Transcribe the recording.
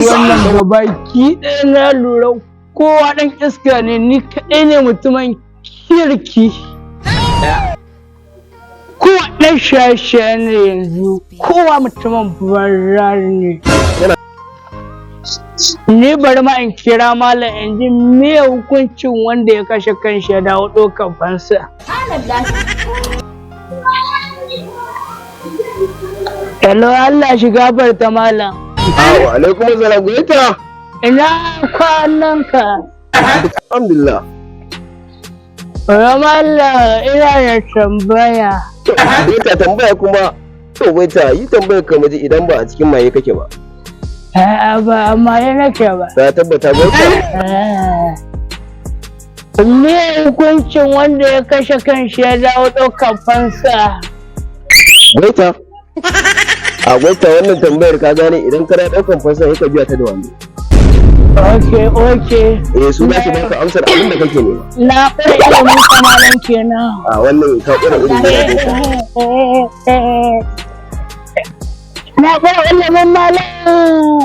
Wannan gabaki ɗaya na lura kowa ɗan iska ne, ni kaɗai ne mutumin kirki. Kowa ɗan shaye-shaye ne yanzu, kowa mutumin banza ne. Ni bari ma in kira malam in ji me hukuncin wanda ya kashe kanshi ya dawo ɗaukar fansa. Hello, Allah shi gafarta malam. Wa alaikum assalam, Gweta. Ina kwanan ka? Alhamdulillah. Malam, ina da tambaya. Gweta, tambaya kuma? To Gweta, yi tambayar ka muji idan ba a cikin maye kake ba. A'a, ba amma ya nake ba. Ka tabbata, Gweta? Me hukuncin wanda ya kashe kanshi ya dawo ɗaukar fansa? Gweta. A Gweta, wannan tambayar ka gane idan kana ɗaukan fansa sai ka biya ta da wani. Ok. Eh, su za su baka amsar abin da kake nema. Na ƙure ilimin kamalan kenan. A wannan ka ƙura ilimi na Gweta. Na ƙure ilimin malam.